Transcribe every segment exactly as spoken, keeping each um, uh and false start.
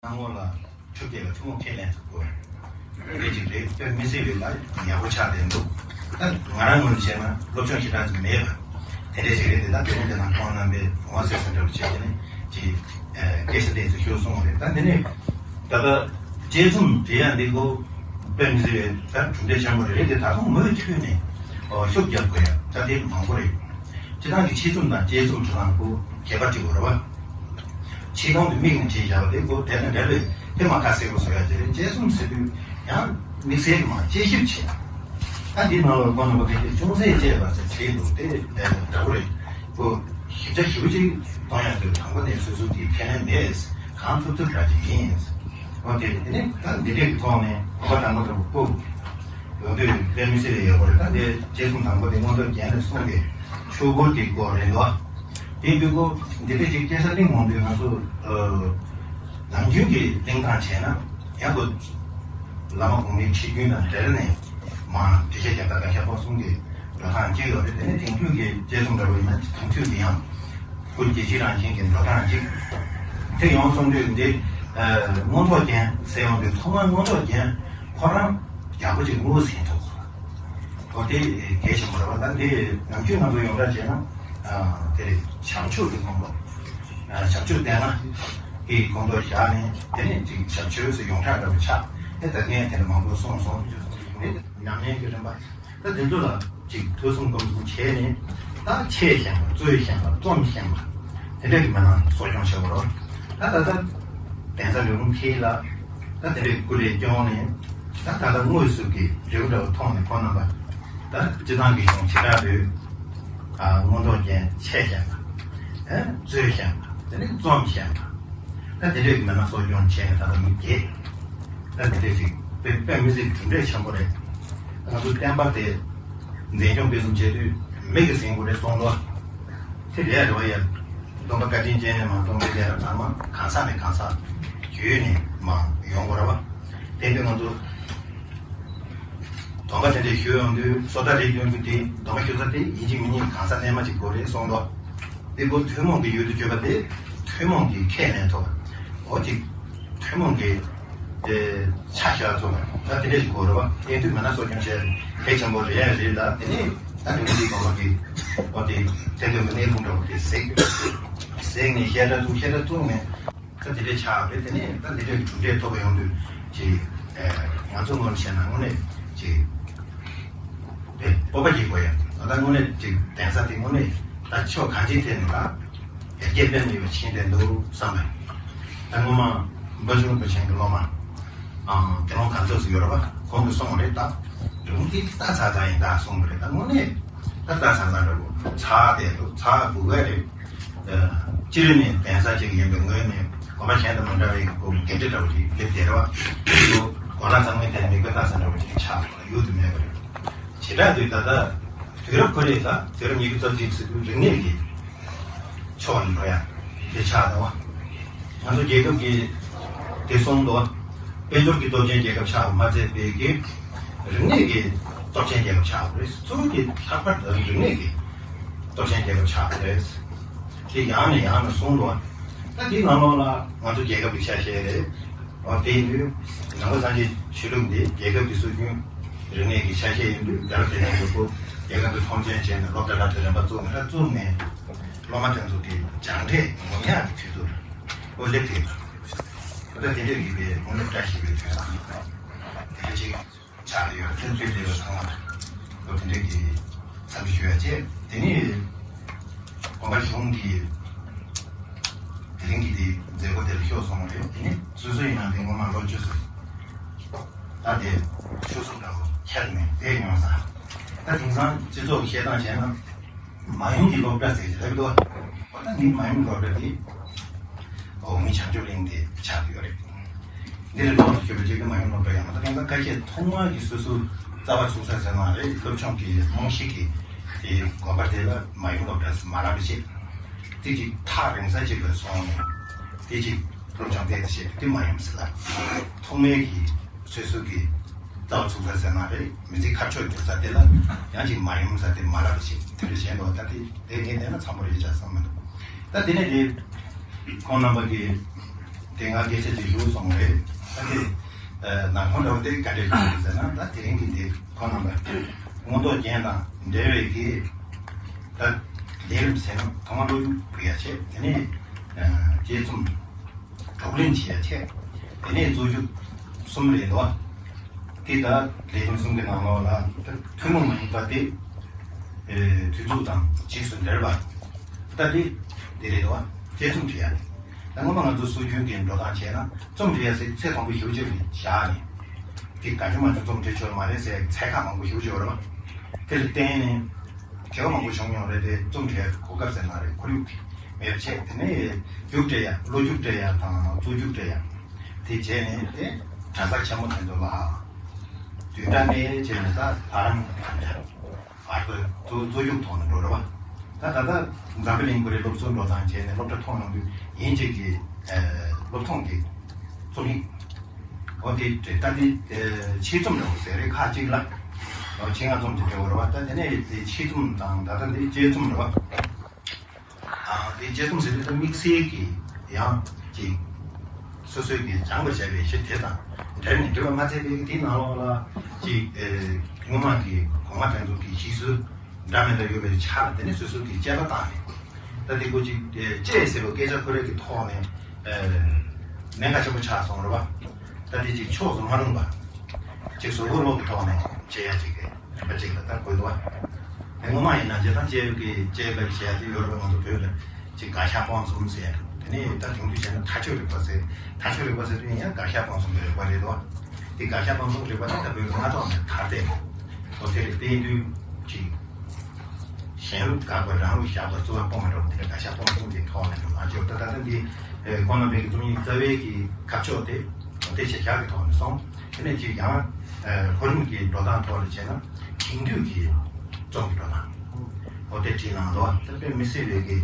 གནང་ངོ་ལ་ཆུ་སྐྱེས་ལ་ཐུན་མོང་ཁས་ལེན་ཐུབ་དགོས། དེ་འདྲ་ཅིག་རེད། དཔེ་མི་སྲིད་པའི་ལ་ཡག་པོ་ཆགས་བསྡད་འདུག་ད་ང་རང་ངོས་ནས་བཤད་ན་སློབ་སྦྱོང་ཞེ་དྲག་ཅིག་མེད་པ་དེ་འདྲ་ཞིག་རེད་དེ། ད་དེ་རིང་དེ་དང་ཁོང་རྣམ་པས་འོང་བ་ཟེར་ཟེར་འདྲ་བོ་བྱས་དེ་ནས་ཅིག་སྐད་ཆ་དེ་ཚོ་ཤོད་སོང་བ་རེད། ད་འདི་ནས་ད་ལྟ་དཔྱད་རྩོམ་འབྲི་ཡ་འདི་གོ་དཔེ་མི་སྲིད་པའི་ད་གྲུབ་འབྲས་ཆེན་པོ་རེད་དེ། ད་དུང་མུ་མཐུད་ནས་ཤུགས་རྒྱབ་དགོས་ཡ་ད་དེ་མང་པོ་རེད། སྤྱིར་བཏང་གི་ཆེད་རྩོམ་དང་དཔྱད་རྩོམ་ཚོ་རང་གོ་ཁྱད་པར་ཅིག་ཡོད་རེད་བ། ཆེ་མཐོང་དུ་དམིགས་ནས་བྲིས་བཞག་པ་དེ་ཁོ་དེ་དང་འབྲེལ་བའི་དེ་མ་ཁ་གསལ་པོ་བཟོ་ཡ་དེ་རེད། དཔྱད་རྩོམ་ཟེར་དུས་ཡང་དམིགས་བསལ་གྱི་མ་དཔྱད་ཞིབ་བྱེད། ད་འདི་ནང་ལ་ཁོ་ན་པ་དེ་ཅུང་ཟད་དཔྱད་པ་ཟེར་བྲིས་འདུག་དེ་འདྲ་པོ་རེད། ཁོ་ཞིབ་ཆ་ཞིབ་པོ་ཅིག་གཏོང་ཡ་དེ་དང་པོ་ནས་སོ་སོ་གི་ཁས་ལེན་མེད། གང་ཐུབ་ཐུབ་འདྲ་ཅིག་ཡིན། འོ་དེ་དེ་ནས་ད་འདི་འདྲས་ཀྱི་ཐོག་ནས་གོམ་པ་དང་པོ་དང་པོ་ཡོང་དུས་དཔེ་མི་སྲིད་པའི་ཡག་པོ་རེད། ད་དེ་དཔྱད་རྩོམ་དང་པོ་དེ་མངོན་རྟོགས་རྒྱན་ནས་གསུངས་ཏེ་ཆོས་སྐོར་གྱི་སྐོར་རེད་འདུག་དེ་དུས་ཀོ་འདི་འདྲ་ཅིག་སྐད་ཆ་གླེང་འོང་དུས་ང་ཚོ་ཨ་ནམ་རྒྱུན་གྱི་གླེང་སྟངས་བྱས་ན་ཡང་ཁོ་བླ་མ་གོང་མའི་ཁྲིད་རྒྱུན་དང་འབྲེལ་ནས་མ་འགྲེལ་བཤད་རྒྱབ་སྟངས་བཀའ་ཤག་པོ་གསུམ་གྱི་འགྲོ་སྟངས་གཅིག་ཡོད་རེད། དེ་ནས་དེང་དུས་ཀྱི་དཔྱད་རྩོམ་འདྲ་བོ་ཡིན་ན་དེང་དུས་ཀྱི་ཡང་ཁོ་རྒྱལ་སྤྱི་རང་བཞིན་གྱི་འགྲོ་སྟངས་གཅིག་དེ་ཡོང་སོང་དུས་འདི་ཨ་མངོན་རྟོགས་རྒྱན་ཟེར་ཡོང་དུས་ཐོག་མར་མངོན་རྟོགས་རྒྱན་ཁོ་རང་ཡག་པོ་ཅིག་ངོས་ཟིན་ཐུབ། ཨོ་དེ་གལ་ཆེན་པོ་རེད་བ། ད་འདི་ནམ་རྒྱུན་ང་ཚོ་ཡོངས་གྲགས་བྱས་ན་ཨ་དེ་རེད། བྱང་ཆུབ་ཀྱི་ཁོངས་གཏོགས། ཨ་བྱང་ཆུབ་སྡེ་ལྔ་གི་ཁོངས་གཏོགས་བཞག་ནས་དེ་ནས་ཅིག་བྱང་ཆུབ་ཟེར་ཡོངས་གྲགས་འདྲ་བོ་ཆགས། དེ་ད་ངས་དེ་འདྲ་མང་པོ་གསུངས་སོང་། དེ་ཉམས་ལེན་གྱི་རིམ་པ་ད་དེ་ཚོ་ལ་ཅིག་ཐོས་བསམ་སྒོམ་གསུམ་བྱས་ནས་ད་འཆད་ཤེས་པ་རྩོད་ཤེས་པ་རྩོམ་ཤེས་པ་དེ་འདྲ་གི་མི་སྣ་གསོ་སྐྱོང་བྱེད་དགོས་རེད། ད་ད་ལྟ་གདན་ས་འབྲི་གུང་འཁེལ་ལ་ད་དེ་འདྲའི་སྐུ་ལས་སྐྱོང་ནས་ད་ད་ལྟ་དངོས་སུ་གི་རེའུ་འདྲ་བོ་མཐོང་ནས་ཁོང་རྣམ་པ་ད་སྤྱི་བཏང་གི་གཞུང་བྱེ་བྲག་པོའི་ཨ་མངོན་རྟོགས་རྒྱན་འཆད་ཤེས་པ། ཨ་རྩོད་ཤེས་པ། དེ་ནས་རྩོམ་ཤེས་པ། ད་དེ་འདྲའི་མི་སྣ་གསོ་སྐྱོང་བྱས་ནས་ད་ལྟ་མི་བརྒྱད་ད་དེ་འདྲའི་ཞིག་དཔེ་དཔེ་མི་སྲིད་གྲུབ་འབྲས་ཆེན་པོ་རེད། ང་ཚོ་བསྟན་པ་དེ་འཛིན་སྐྱོང་སྤེལ་གསུམ་བྱེད་དུས་མི་གི་ཟིན་དགོས་རེད་གསུངས་འདུག་དེ་ལས་རེ་བ་ཡ། སྟོན་པ་བཀའ་དྲིན་ཅན་ནས་མ་སྟོན་པའི་ལས་རབ་ཚང་མ་གང་ཟག་ནས་གང་ཟག་བརྒྱུད་ནས་མ་ཡོང་དགོས་ར་བ། དེ་འདི་ང་ཚོ་སྡོམ་པ་དེ་འདྲས་ཞུ་ཡོང་དུས་སོ་ཐར་རིགས་བདུན་གྱི་དེ་སྡོམ་པ་ཞུ་ས་དེ་ཡིན་གཅིག་མིན་གཉིས་གང་ཟག་རྣལ་མ་གཅིག་དགོས་རེད་གསུངས་འདུག་དེ་བོ་ཐུན་མོང་གི་ཡུལ་དུ་གྱུར་པ་དེ་ཐུན་མོང་གི་ཁས་ལེན་ཐུབ། འོ་ཅིག་ཐུན་མོང་གི་དེ་ཆ་བཞག་ཐུབ། ད་དེ་འདྲས་ཞིག་དགོས་རེད་བ། དེ་དུས་མི་སྣ་གསོ་སྐྱོང་བྱས་གལ་ཆེན་པོ་རེད་ཡ་རེད་ལ། དེ་ནས་ད་འདི་འདི་གོང་མ་གི་འོ་དེ་དེ་འདྲ་མི་སྣའི་ཕུང་འདྲ་བོ་དེ་ཟེག་ཟེག་ནས་བཤད་གྲྭ་བཙུགས་བཤད་གྲྭ་བཙུགས་ནས་ད་དེ་འདྲས་ཆགས་རེད། དེ་ནས་ད་དེ་འདྲས་གྲུབ་འབྲས་ཐོབ་པ་ཡོང་དུས་ཅིག་ང་ཚོ་ངོས་ནས་བཤད་ན་དངོས་གནས་ཅིག་དེ་སྤོབས་པ་སྐྱེ་དགོས་ཡ། ད་ལྟ་དངོས་གནས་ཅིག་གདན་ས་དེ་དངོས་གནས་ད་ཕྱོགས་གང་ཅིའི་ཐད་ནས་ལ། ཡར་རྒྱས་སྤེལ་མི་ཡོད་ཕྱིན་དེ་འདུག་བསམ་པ། ད་སྔོན་མ་འབའ་ཆུང་རིན་པོ་ཆེ་གི་སློབ་མ་ཨང་དགེ་སློང་གང་ཚོགས་སུ་ཡོད་ར་བ་ཁོང་གིས་གསུངས་རེད། ད་རུང་དེ་ལྟ་ཚ་ཚ་ཡིན་ད་གསུངས་པ་རེད། ད་དངོས་གནས་ད་ལྟ་ཚ་ཚ་འདྲ་བོ་ཚ་དེ་འདུག་ཚ་དགུ་ག་རེད། སྤྱིར་ནས་གདན་ས་གཅིག་ཡིན་པའི་ངོས་ནས་དགོན་པ་གཞན་དང་མ་འདྲ་བའི་སྒོ་འགན་འཁྲི་འདྲ་བོ་ཞིག་སླེབས་བསྡད་ར་བ། དེ་ཚོ་གོ་ལ་ཚང་མའི་ཐད་མིག་དཔེ་ལྟ་ས་འདྲ་བོ་ཞིག་ཆགས་ཡོད་དུ་མེད་པ་རེད། བྱེ་བྲག་དུ་ད་ལྟ་དུས་རབས་ཁོ་རེ་ལ་དུས་རབས་ཉི་ཤུ་རྩ་གཅིག་ཟེར་དུས་རིག་གནས་ཀྱི་ཕྱོགས་ནས་འགྲོ་ཡ་དེ་ཆགས་འདུག་ང་ཚོ་རྒྱལ་ཁབ་ཀྱི་དེ་གསུངས་འདུག་དཔལ་འབྱོར་གྱི་སྟོབས་ཆེན་རྒྱལ་ཁབ་ཆགས་པ་མ་ཚད་པའི་གི་རིག་གནས་ཀྱི་སྟོབས་ཆེན་རྒྱལ་ཁབ་ཆགས་པ་རེད། གཙོ་བོ་དེ་ལྷག་པར་དུ་རིག་གནས་ཀྱི་སྟོབས་ཆེན་རྒྱལ་ཁབ་ཆགས་པ་རེད། དེ་ཡང་ནས་ཡང་ནས་གསུངས་འདུག་ད་དེའི་ནང་ལོགས་ལ་ང་ཚོ་རྒྱལ་ཁབ་ཀྱི་ཆ་ཤས་རེད། འོ་དེ་ཡིན་དུས་ནང་པ་སངས་རྒྱས་ཆོས་ལུགས་འདི་རྒྱལ་ཁབ་ཀྱི་སྲོལ་རྒྱུན་རིག་གནས་ཀྱི་ཆ་ཤས་ཡིན་དུས་རྒྱལ་ཁབ་དེ་ནས་མཛུབ་གུ་རྒྱལ་ཁབ་ཀྱི་ཐོངས་མཆན་བྱས་ནས་སློབ་གྲྭ་ལ་དེ་རིམ་པ་བཙུགས་ནས་ད་བཙུགས་ནས་སློབ་མ་དེ་ཚོ་གི་སྦྱངས་འབྲས་ངོམ་ཡག་གི་དུས་ཚོད་འོ་སླེབས་དེ་ད་དེ་འདྲས་ཡིན་པའི་དགུང་ལོ་བཀྲ་ཤིས་པའི་དོན་དང་དེ་འདྲ་ཅིག་ཆགས་ཡོད། ཐོན་ཐོན་བསྡད་པ་ཚང་མ་ལོ་དེ་འདྲས་ཀྱི་འཚམས་འདྲི་ཞུ་ཡ་བྱས། དེ་ནས་དགོན་པ་གཞུང་གི་དེ་རིང་གི་དེ་མཛད་སྒོ་དེ་ལ་ཤོག་སོང་བ་རེད། དེ་ནས་སོ་སོ་ཡིན་ན་དེ་སྔོན་མ་ལོ་བཅུ་ཙམ་ད་དེ་ཆུ་སྲུང་འདྲ་བོ་ཁྱེར་ནས་བསྡད་མྱོང་ས། ད་དེང་སང་སྤྱི་ཚོགས་ཀྱི་བཤད་སྟངས་བྱས་ན། མ་ཡུམ་གྱི་སློབ་གྲྭ་ཟེར་གྱི་རེད་དོ། འོ་ད་ངའི་མ་ཡུམ་སློབ་གྲྭ་དེ་འོག་མིན་བྱང་ཆུབ་གླིང་དེ་ཆགས་ཀྱི་ཡོད་རེད། འདི་ལས་ལོགས་སུ་གྱུར་པ་ཅིག་གི་མ་ཡུམ་སློབ་གྲྭ་ཡང་མ་གཏོགས། ཁ་ཤས་ཐོག་མར་གྱི་སོ་སོའི་རྩ་བ་ཚུགས་ས་ཟེར་ན་རེད། སློབ་སྦྱོང་གི་རྨང་གཞི་གི་དེ་དགོན་པ་དེ་ལ་མ་ཡུམ་སློབ་གྲྭ་ཟེར་མ་ལབ་པ་ཅིག་དེ་ཅིག་ཐག་རིང་ས་ཅིག་ལ་སོང་ནས་དེ་ཅིག་སློབ་སྦྱོང་སྤེལ་ཏེ་བྱས་པ་དེ་མ་ཡུམ་ཟེར་ལ། ཐོག་མའི་གི་སོ་སོ་གི་རྩ་བ་ཚུགས་ས་ཟེར་ན་རེད། མི་ཚེ་ཁ་ཕྱོགས་བསྒྱུར་ས་དེ་ལ་ཡང་ཅིག་མ་ཡུམ་ཟེར་དེ་མ་ལབ་པ་ཅིག་དེ་འདྲ་བྱས་འདུག་ད་དེ་དེ་ངས་བལྟས་ན་འཚམ་པོ་རེད་ཆགས་བསམ་མི་འདུག་ད་དེ་ནས་དེ་ཁོང་རྣམ་པ་གི་ དེ་སྔ་སྐད་ཆ་ཅིག་ཞུས་སོང་རེད། ད་དེ་ནང་ཁོང་འདྲ་བོ་དེ་ག་འདྲས་ཞུས་ཟེར་ན། ད་དེ་རིང་གི་འདི་ཁོ་རྣམ་པ་མངོན་རྟོགས་རྒྱན་དང་འབྲེལ་བའི་གི་ད་ལས་རིམ་ཟེར་ན་ཐོག་མ་སློབ་སྦྱོང་ཕུལ་ཡ་བྱས། དེ་ནས་དཔྱད་རྩོམ་བགྲོ་གླེང་བྱེད་ཡ་བྱས། དེ་ནས་རྩོམ་རྒྱུགས་གསུམ་རེད་འདུག་དེ་ད་ལས་རིམ་གསུམ་གྱི་ནང་ལོགས་ལ་ད་ཐུན་མོང་མ་ཡིན་པ་དེ། ཨེ། དུས་ཚོད་དང་རྗེས་སུ་འབྲེལ་བ། ད་དེ་དེ་རེད་དོ། དཔྱད་རྩོམ་བྲིས་ཡ་དེ། ད་སྔོན་མ་ང་ཚོ་སྲོལ་རྒྱུན་གྱི་འགྲོ་སྟངས་བྱས་ན། རྩོམ་བྲིས་ཡ་ཟེར་ཚེ་དང་པོ་ཞེ་པོ་ཅིག་བཞག་ནས། དེ་ག་ཅི་མ་ཅི་རྩོམ་བྲིས་ཆོག་མ་རེད་ཟེར་ཚད་བཀག་མང་པོ་ཞེ་པོ་ཅིག་ཡོད་རེད་བ། དེ་ལ་བརྟེན་ནས་དྲི་བ་མང་པོ་བྱུང་མྱོང་རེད་དེ། རྩོམ་བྲིས་ཡ་གོ་སྐབས་ཟེར་ན་རེད། ཁོར་ཡུག་མེད་པ་བྱས། དེ་ནས་རྒྱུགས་སྤྲད་ཡ། བློ་རྒྱུགས་སྤྲད་ཡ་དང་རྩོམ་རྒྱུགས་སྤྲད་ཡ། དེ་བྱས་ནས་དེ་གྲྭ་ས་ཆེན་མོ་དེ་ཚོ་ལ་བསྡུས་གྲྭ་ནས་བྱས་ནས་ད་བར་རམ་གང་འདྲ། བར་དུ་རྩོམ་རྒྱུགས་ཐོག་ནས་འགྲོ་རེད་བ། ད་ད་ལྟ་འཛམ་བུ་གླིང་ཁོ་རའི་སློབ་གསོ་འགྲོ་སྟངས་བྱས་ནས་སློབ་གྲྭ་མཐོང་ཡོང་དུས་ཡིན་གཅིག་གི་ཨ་སློབ་ཐུང་གི་རྩོམ་ཡིག་འོ་དེ་ད་དེ་ཨ་ཆེད་རྩོམ་འདྲ་བོ་ཟེར་རེད། ཁག་གཅིག་ལ་འོ་ཆེད་མངགས་རྩོམ་དེ་འདྲ་བོ་རེད་བ། ད་དེ་ནས་དེ་ཆེད་རྩོམ་དང་ད་ལྟ་འདི་དཔྱད་རྩོམ་རེད་བ། ཨ་དེ་དཔྱད་རྩོམ་ཟེར་དུས་ད་དམིགས་བསལ་གྱི་ཡང་ཅིག་སོ་སོས་ཀྱིས་སྦྱངས་པར་བྱས་པའི་གཞི་དེ་དང་འབྲེལ་ནས་འབྲེལ་བ་མ་ཚད་པའི་དེའི་ནང་ལོགས་ལ་ཅིག་ཨེ་སྔོན་མ་གི་གོང་མ་དེ་ཚོ་གི་གཞི་སྲོལ་འདྲ་མི་འདྲ་ཡོད་པའི་ཆ་ལ། དེ་ནས་སོ་སོ་གི་དཔྱད་པ་བཏང་ནས། ད་དེ་ཁོ་ཅིག་ཨེ་དཔྱད་ཟེར་བའི་སྐད་ཆ་ཁོ་རང་གི་ཐོག་ནས་ཨེ་གནད་འགག་ཆེན་པོ་ཆགས་སོང་རེད་བ། ད་དེ་ཅིག་ཕྱོགས་སུ་མ་ལྷུང་བ། ཅིག་གཟུགས་པོ་སློབ་ཀྱི་ཐོག་ནས་བྱེད་ཡ་ཅིག་གི་རིམ་པ་ཅིག་ལ་ད་གོ་འདུག་བ། དེ་སྔོན་མ་ཡིན་ན་བྱེད་སྟངས་དཔྱད་ཡུལ་གྱི་དཔྱད་པ་བྱེད་ཡ་དེ་ཡོད་རེད་བ། ང་ཚོ་བོད་ལ་ཅིག་དགག་བཞག་སྤང་གསུམ་ཟེར་ཡ་འདུག་དེ་ནས་ད་དེང་དུས་བྱས་ན་ཐག་གཅོད་རིག་པ་ཟེར། ཐག་གཅོད་རིག་པ་ཟེར་དུས་ཡང་དགག་བཞག་སྤང་གསུམ་གྱི་རིག་པ་རེད་དོ། དེ་དགག་བཞག་སྤང་གསུམ་གྱི་རིག་པ་དེ་ད་བོད་ཀྱི་སྔ་ཐོག་ནས་དར་ཏེ། འོ་དེ་རེད། དེ་ཡིན་དུས་ཅིག་གཞན་ལུགས་དགག་པ་རང་ལུགས་བཞག་པ་རྩོད་པ་སྤོང་བ་འདྲ་བོ་དེ་འདྲ་དགག་བཞག་སྤང་གསུམ་གྱི་ཐོག་ནས་མ་བརྗོད། ད་ད་ལྟ་འདི་ཁོང་རྣམ་པའི་གི་རྩོམ་ཡིག་རྩ་བའི་གི་ཁ་ཕྱོགས་དེ་དེ་བྱེད་བཞག་གི་ཐོག་ནས་སོང་། དེ་ནས་ཅིག་ཡང་ལྷོ་རིམ་གྱི་འགྲོ་སྟངས་ཐོག་ལ་བྱས་ན་དེང་དུས་ཀྱི་རྩོམ་གྱི་འགྲོ་སྟངས་འོ་དེ་བྲིས་གནང་འདུག་ད་དཔེ་མི་སྲིད་པའི་གི་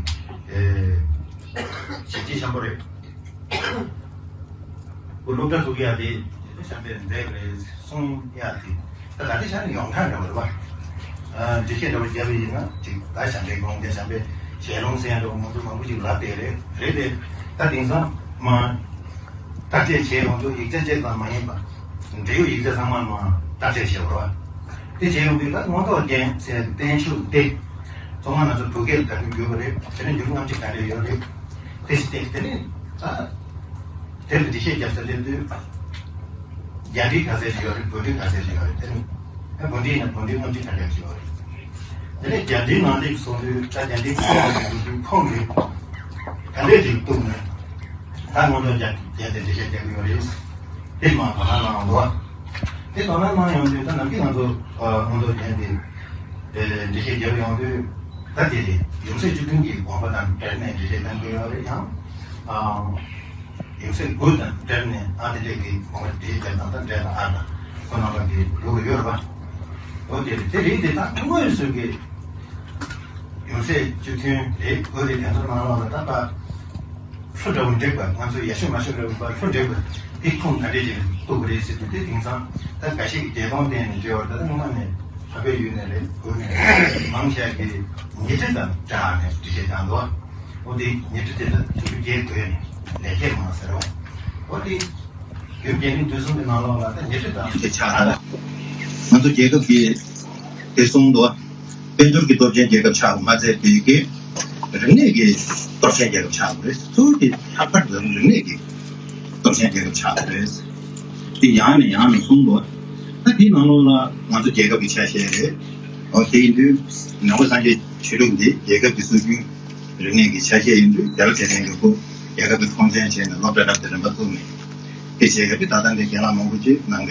བྱས་རྗེས་ཆེན་པོ་རེད། ཁོ་སློབ་གྲྭ་བཙུགས་ཡ་དེ་ཞབས་པད་མཛད་རེད་གསུང་ཡ་དེ་ད་ག་དེ་ཆ་ནས་ཡོངས་གྲགས་འདྲ་བོ་རེད་བ། འགྲེལ་བཤད་འདྲ་བོ་བརྒྱབ་པ་ཡིན་ན་ཅིག་ད་ཞབས་འདྲེན་དགོངས་དེ་ཞབས་པད་ཞལ་ལུང་ཟེར་ཡ་འདྲ་བོ་ང་ཚོ་མང་པོ་ཅིག་ལབ་བསྡད་རེད། རེད་དེ་ད་དེང་སང་མ་བརྟག་དཔྱད་བྱས་ཡོང་དུས་ཡིག་ཆ་གཅིག་ཙམ་མ་ཡིན་པ་འབྲེལ་ཡོད་ཡིག་ཆ་ཚང་མ་མ་བརྟག་དཔྱད་བྱས་པ་རེད་བ། དེ་བྱས་ཡོང་དུས་ད་མངོན་རྟོགས་རྒྱན་ཟེར་ཡ་གི་བསྟན་བཅོས་དེ་ཚང་མ་ང་ཚོ་བོད་སྐད་ལ་ག་དུས་བསྒྱུར་བ་རེད། དེ་ནས་འགྱུར་ལམ་ཅིག་ག་འདྲ་ཡོད་རེད། དེ་ཞིག་བལྟས། དེ་ནས་ད་དེ་ལ་འགྲེལ་བཤད་རྒྱབ་ས་སླེབས་དུས་རྒྱ་འགྲེལ་ག་ཚད་ཅིག་ཡོད་རེད། བོད་འགྲེལ་ག་ཚད་ཅིག་ཡོད་རེད། དེ་ནས་ཨ་བོད་འགྲེལ་ཡིན་ན་བོད་འགྲེལ་དངོས་གཞི་ག་འདྲ་ཅིག་ཡོད་རེད། དེ་ནས་རྒྱ་འགྲེལ་ནང་སླེབས་སོང་དུས་ད་རྒྱ་འགྲེལ་གྱི་ཁོངས་ལ་ཁོངས་རེད། ག་འདྲས་ཅིག་གཏུགས་ནས་ད་སྔོན་འགྲོ་རྒྱ་རྒྱ་དེ་འགྲེལ་བཤད་རྒྱག་གི་ཡོད་རེད། དེ་མ་དོ་སྣང་གནང་འདུག་དེ་དོ་སྣང་གནང་ཡོང་དུས་ད་ནམ་རྒྱུན་ང་ཚོ་སྔོན་འགྲོ་རྒྱ་དེ་འགྲེལ་བཤད་རྒྱབ་ཡོང་དུས། ད་དེ་རེད། ཡུམ་སྲས་བཅུ་བདུན་གྱི་དགོངས་པ་དང་འབྲེལ་ནས་འགྲེལ་བཤད་གནང་གི་ཡོད་རེད། ཡང་ཨ་ཡུམ་སྲས་དགུ་དང་འབྲེལ་ནས་ཨ་དེ་འདྲས་ཀྱི་དགོངས་པ་འགྲེལ་བཤད་དང་ད་འབྲེལ་དང་ཨ་དང་ཁོ་རྣམ་པ་གི་འགྲོ་གི་ཡོད་རེད་བ། འོ་དེ་རེད། དེ་རེད་དེ་ད་དངོས་སུ་གི་ཡུམ་སྲས་བཅུ་བདུན་རེད། དགུ་རེད། དེ་ཚོ་ནང་ལོགས་ལ་ད་ལྟ་ལྷུ་འདྲ་བོ་འགྲིག་པ། ང་ཚོ་ཡག་ཤོས་མ་ཤོས་འདྲ་བོ་ལྷུ་འགྲིག་པ་དེ་ཁུངས་ག་འདྲས་ཀྱི་གཏུག་གི་རེད་ཟེར་དུས། དེ་དེང་སང་ད་འགའ་ཞིག་གིས་བརྒྱད་སྟོང་སྟེང་ནས་འབྲེལ་བར་ད་ལྟ་སྔོན་མ་ནས་ལྷག་པའི་ཡུལ་ནས་རེད། བོད་ནས་མང་ཆེ་གི་ཉི་ཁྲི་དང་སྦྲགས་ནས་འགྲེལ་བཤད་བཏང་འདུག་འོ་དེ་ཉི་ཁྲི་དེ་ལ་དུས་རྒྱས་དགོས་ནས་ལས་བྱེད་མང་ཟེར་རོ། འོ་དེ་རྒྱུད་རྒྱལ་ནི་དུས་གསུམ་གྱི་ནང་ལོགས་ལ་ད་ཉི་ཁྲི་དང་ཉི་ཁྲི་ཆགས་ལ། ང་ཚོ་རྒྱལ་ཁབ་ཀྱི་དེ་གསུངས་འདུག་དཔལ་འབྱོར་གྱི་སྟོབས་ཆེན་རྒྱལ་ཁབ་ཆགས་པ་མ་ཚད་པའི་གི་རིག་གནས་ཀྱི་སྟོབས་ཆེན་རྒྱལ་ཁབ་ཆགས་པ་རེད། ཐུགས་ཀྱི་ལྷག་པར་དུ་རིག་གནས་ཀྱི་སྟོབས་ཆེན་རྒྱལ་ཁབ་ཆགས་པ་རེད། དེ་ཡང་ནས་ཡང་ནས་གསུངས་འདུག་ད་དེའི་ནང་ལོགས་ལ་ང་ཚོ་རྒྱལ་ཁབ་ཀྱི་ཆ་ཤས་རེད། འོ་དེ་ཡིན་དུས་ནང་པ་སངས་རྒྱས་ཆོས་ལུགས་འདི་རྒྱལ་ཁབ་ཀྱི་སྲོལ་རྒྱུན་རིག་གནས་ཀྱི་ཆ་ཤས་ཡིན་དུས། རྒྱལ་བ་རྗེ་བཙུན་གྱི་སྐུ་རྒྱལ་ཁབ་ཀྱི་ཁོང་ཆེན་བྱས་ནས་སློབ་གྲྭ་རབ་དང་རིམ་པ་བཙུགས་ནས་དེ་བྱས་ཡོད་པའི་ད་ལྟ་འདི་རྒན་ལགས་མང་པོ་ཅིག་ནང་གི